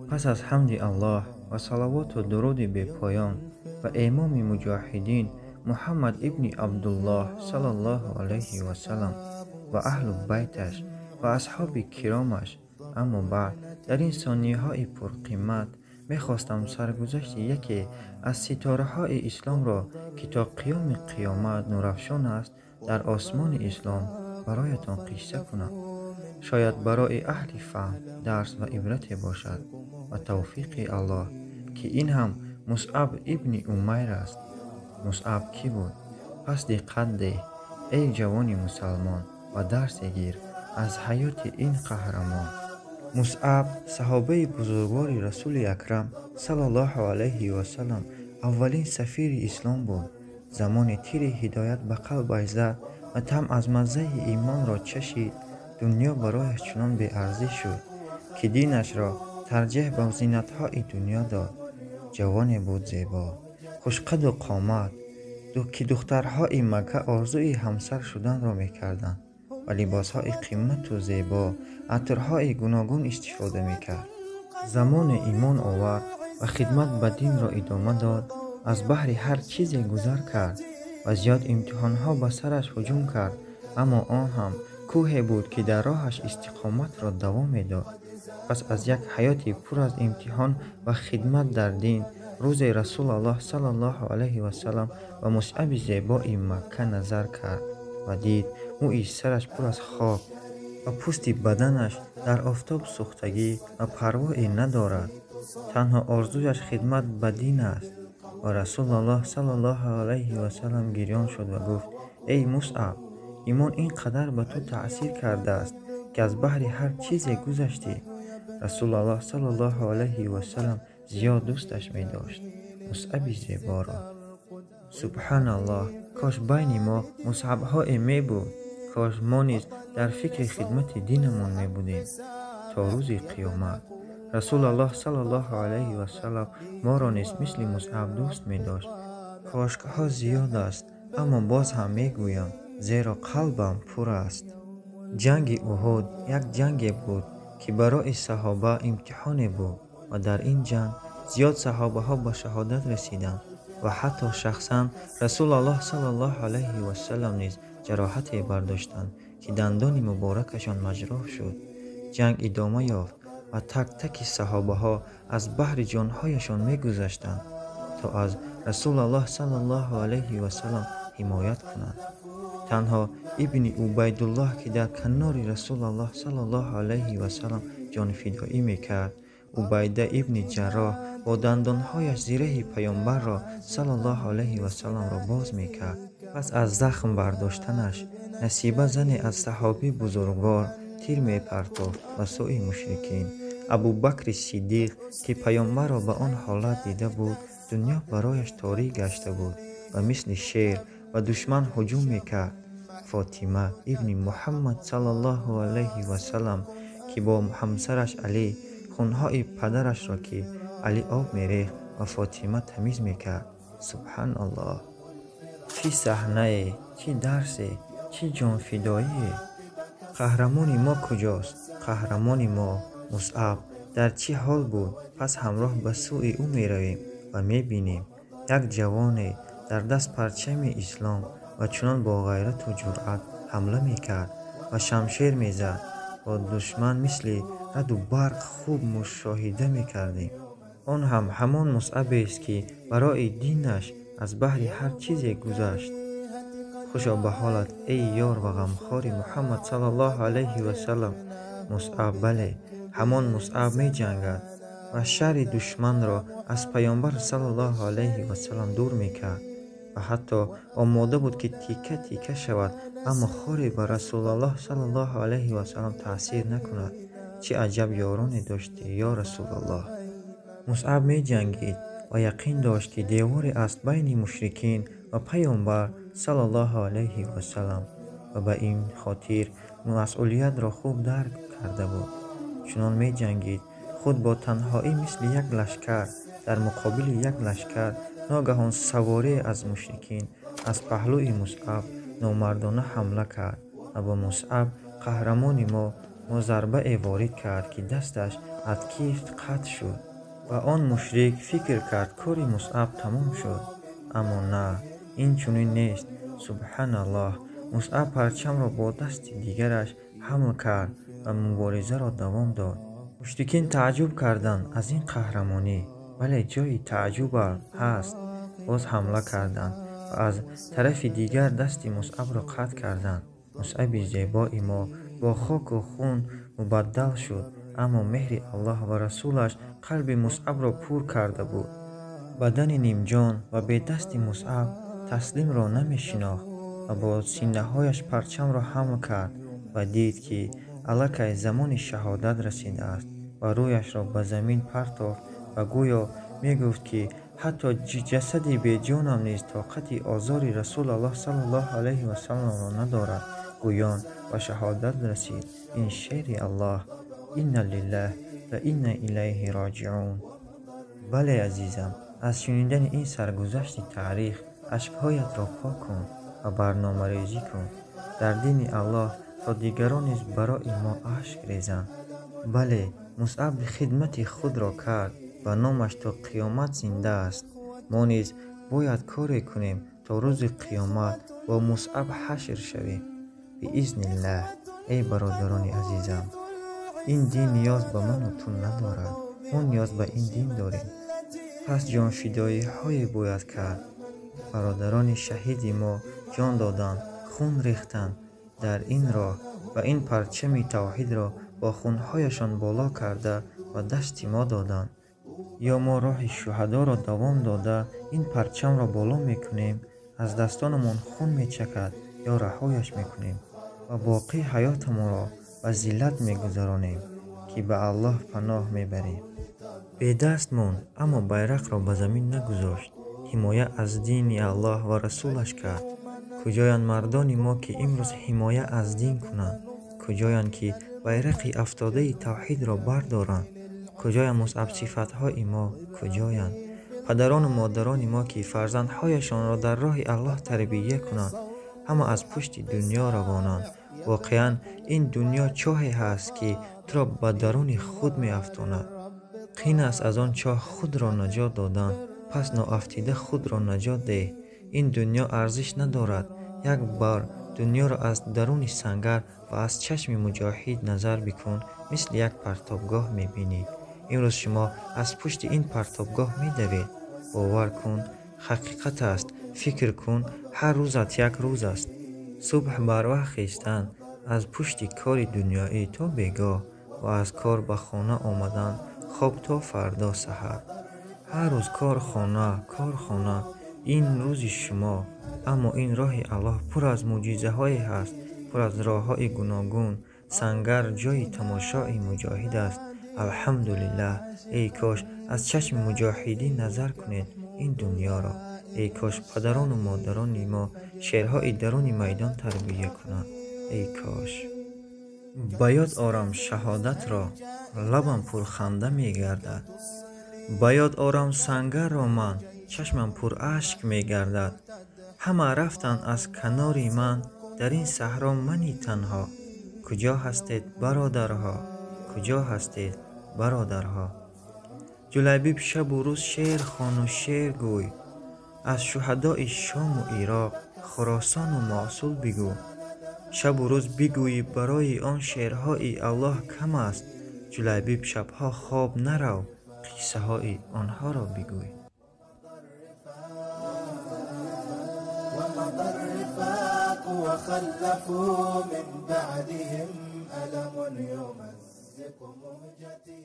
Пас аз ҳамди Аллоҳ ва салавоту дуруди бепоён ба имоми муҷоҳидин Муҳаммад ибни Абдуллоҳ саллаллоҳу алайҳи васаллам ва аҳлу байташ ва асҳоби киромаш, аммо баъд дар ин сонияҳои пурқимат мехостам саргузашти яке аз ситораҳои исломро, ки то қиёми қиёмат нурафшон аст, дар осмони ислом бароятон қисса кунам. Шояд барои аҳли фаҳм дарс ва ибрате бошад ва тавфиқи Аллоҳ, ки ин ҳам Мусъаб ибни Умайр аст. Мусъаб кӣ буд? Пас диққат деҳ, эй ҷавони мусалмон, ва дарсе гир аз ҳаёти ин қаҳрамон. Мусъаб саҳобаи бузургвори Расули Акрам саллаллоҳу алайҳи васаллам, аввалин сафири ислом буд. Замони тири ҳидоят ба қалбаш зад ва там аз маззаи имонро чашид, дунё барояш чунон беарзиш шуд, ки динашро тарҷеҳ ба зинатҳои дунё дод. Ҷавоне буд зебо, хушқаду қомат, ки духтарҳои Макка орзуи ҳамсар шуданро мекарданд ва либосҳои қимату зебо, атрҳои гуногун истифода мекард. Замоне имон овард ва хидмат ба динро идома дод, аз баҳри ҳар чизе гузар кард ва зиёд имтиҳонҳо ба сараш ҳуҷум кард, аммо он ҳам кӯҳе буд, ки дар роҳаш истиқоматро давом медод. Пас аз як ҳаёти пур аз имтиҳон ва хидмат дар дин, рӯзе Расулаллоҳ саллаллоҳу алайҳи васаллам ба Мусъаби зебои Макка назар кард ва дид мӯи сараш пур аз хок ва пӯсти баданаш дар офтоб сӯхтагӣ ва парвое надорад. Танҳо орзуяш хидмат ба дин аст. Ва Расулаллоҳ саллаллоҳу алайҳи васаллам гирён шуд ва гуфт: эй Мусъаб, имон ин қадар ба ту таъсир кардааст, ки аз баҳри ҳар чизе гузаштӣ. Расулаллоҳ саллаллоҳу алайҳи васаллам зиёд дӯсташ медошт Мусъаби зеборо. Субҳаналлоҳ, кош байни мо мусъабҳое мебуд, кош мо низ дар фикри хидмати динамон мебудем то рӯзи қиёмат. Расулаллоҳ саллаллоҳу алайҳи васаллам моро низ мисли Мусъаб дӯст медошт. Кошкҳо зиёд аст, аммо боз ҳам мегӯям, зеро қалбам пур аст. Ҷанги Уҳуд як ҷанге буд, ки барои саҳоба имтиҳоне буд ва дар ин ҷанг зиёд саҳобаҳо ба шаҳодат расиданд ва ҳатто шахсан Расулаллоҳ саллаллоҳу алайҳи васаллам низ ҷароҳате бардоштанд, ки дандони муборакашон маҷрӯҳ шуд. Ҷанг идома ёфт ва так-таки саҳобаҳо аз баҳри ҷонҳояшон мегузаштанд, то аз Расулаллоҳ саллаллоҳу алайҳи васаллам ҳимоят кунанд. Танҳо ибни Убайдуллоҳ, ки дар канори Расулаллоҳ саллаллоҳу алайҳи васаллам ҷонфидоӣ мекард, Убайда ибни Ҷарроҳ бо дандонҳояш зираҳи паёмбарро саллаллоҳу алайҳи васалламро боз мекард. Пас аз захм бардоштанаш Насиба, зане аз саҳобии бузургвор, тир мепартофт ба сӯи мушрикин. Абубакри Сиддиқ, ки паёмбарро ба он ҳолат дида буд, дунё барояш торик гашта буд ва мисли шер ба душман ҳуҷум мекард. Фотима ибни Муҳаммад саллаллоҳу алайҳи васаллам, ки бо ҳамсараш Алӣ хунҳои падарашро, ки Алӣ об мерехт ва Фотима тамиз мекард. Субҳаналлоҳ! Чӣ саҳнае, чӣ дарсе, чӣ ҷонфидоие! Қаҳрамони мо куҷост? Қаҳрамони мо Мусъаб дар чӣ ҳол буд? Пас ҳамроҳ ба сӯи ӯ меравем ва мебинем як ҷавоне дар даст парчами ислом ва чунон бо ғайрату ҷуръат ҳамла мекард ва шамшер мезад бо душман, мисли раду барқ хуб мушоҳида мекардем. Он ҳам ҳамон Мусъабест, ки барои динаш аз баҳри ҳар чизе гузашт. Хушо ба ҳолат, эй ёр ва ғамхори Муҳаммад саллаллоҳу алайҳи васаллам. Мусъаб, бале, ҳамон Мусъаб меҷангад ва шарри душманро аз паёмбар саллаллоҳу алайҳи васаллам дур мекард ва ҳатто омода буд, ки тика-тика шавад, аммо хоре ба Расулаллоҳ саллаллоҳу алайҳи васаллам таъсир накунад. Чӣ аҷаб ёроне доштӣ, ё Расулаллоҳ! Мусъаб меҷангид ва яқин дошт, ки деворе аст байни мушрикин ва паёмбар саллаллоҳу алайҳи васаллам ва ба ин хотир масъулиятро хуб дарк карда буд. Чунон меҷангид, худ бо танҳоӣ мисли як лашкар дар муқобили як лашкар. Ногаҳон саворе аз мушрикин аз паҳлӯи Мусъаб номардона ҳамла кард ва ба Мусъаб, қаҳрамони мо, зарбае ворид кард, ки дасташ Аз кифт қатъ шуд ва он мушрик фикр кард, кори Мусъаб тамом шуд. Аммо на, ин чунин нест. Субҳаналлоҳ, Мусъаб парчамро бо дасти дигараш ҳамл кард ва муборизаро давом дод. Мушрикин тааҷҷуб карданд аз ин қаҳрамонӣ, вале ҷои тааҷҷуб ҳаст. Боз ҳамла карданд ва аз тарафи дигар дасти Мусъабро қатъ карданд. Мусъаби зебои мо бо хоку хун мубаддал шуд, аммо меҳри Аллоҳ ва расулаш қалби Мусъабро пур карда буд. Бадани нимҷон ва бедасти Мусъаб таслимро намешинохт ва бо синаҳояш парчамро ҳамл кард ва дид, ки аллакай замони шаҳодат расидааст ва рӯяшро ба замин партофт ва гӯё мегуфт, ки ҳатто ҷасади беҷонам низ тоқати озори Расулаллоҳ саллаллоҳу алайҳи васалламро надорад. Гӯён ба шаҳодат расид. Ин шери Аллоҳ. Инна лиллаҳ ва инна илайҳи роҷиун. Бале, азизам, аз шунидани ин саргузашти таърих ашкҳоятро пок кун ва барномарезӣ кун дар дини Аллоҳ, то дигарон низ барои мо ашк резанд. Бале, Мусъаб хидмати худро кард ва номаш то қиёмат зинда аст. Мо низ бояд коре кунем, то рӯзи қиёмат бо Мусъаб ҳашр шавем биизниллаҳ. Эй бародарони азизам, ин дин ниёз ба ману ту надорад, мо ниёз ба ин дин дорем. Пас ҷонфидоиҳое бояд кард. Бародарони шаҳиди мо ҷон доданд, хун рехтанд дар ин роҳ ва ин парчами тавҳидро бо хунҳояшон боло карда ба дасти мо доданд. Ё мо роҳи шуҳадоро давом дода ин парчамро боло мекунем, аз дастонамон хун мечакад, ё раҳояш мекунем ва боқии ҳаётамонро ба зиллат мегузаронем, ки ба Аллоҳ паноҳ мебарем. Бедаст монд, аммо байрақро ба замин нагузошт. Ҳимоя аз дини Аллоҳ ва расулаш кард. Куҷоянд мардони мо, ки имрӯз ҳимоя аз дин кунанд? Куҷоянд, ки байрақи афтодаи тавҳидро бардоранд? Куҷоянд мусъабсифатҳои мо? Куҷоянд падарону модарони мо, ки фарзандҳояшонро дар роҳи Аллоҳ тарбия кунанд? Ҳама аз пушти дунё равонанд. Воқеан, ин дунё чоҳе ҳаст, ки туро ба даруни худ меафтонад. Қин аст аз он чоҳ худро наҷот додан. Пас ноафтида худро наҷот деҳ. Ин дунё арзиш надорад. Як бор дунёро аз даруни сангар ва аз чашми муҷоҳид назар бикун, мисли як партобгоҳ мебинӣ. Имрӯз шумо аз пушти ин партобгоҳ медавед. Бовар кун, ҳақиқат аст. Фикр кун, ҳар рӯзат як рӯз аст. Субҳ барвақт хестан, аз пушти кори дунёӣ то бегоҳ ва аз кор ба хона омадан, хоб то фардо саҳар. Ҳар рӯз корхона, корхона, ин рӯзи шумо. Аммо ин роҳи Аллоҳ пур аз мӯъҷизаҳое ҳаст, пур аз роҳҳои гуногун. Сангар ҷои тамошои муҷоҳид аст. Алҳамдулиллаҳ. Эй кош аз чашми муҷоҳидин назар кунед ин дунёро. Эй кош падарону модарони мо шерҳои даруни майдон тарбия кунанд. Эй кош. Ба ёд орам шаҳодатро, лабам пурханда мегардад. Ба ёд орам сангарро ман, чашмам пурашк мегардад. Ҳама рафтанд аз канори ман, дар ин саҳро мани танҳо. Куҷо ҳастед, бародарҳо? Куҷо ҳастед, бародарҳо? Ҷулайбиб, шабу рӯз шеър хону шеър гӯй. Аз шуҳадои Шому Ироқ, Хуросону Мосул бигӯ. Шабу рӯз бигӯӣ, барои он шеърҳои Аллоҳ кам аст. Ҷулайбиб, шабҳо хоб нарав, қиссаҳои онҳоро бигӯй. ومضى الرفاق وخلفوا من بعدهم ألم يمزق مهجتي.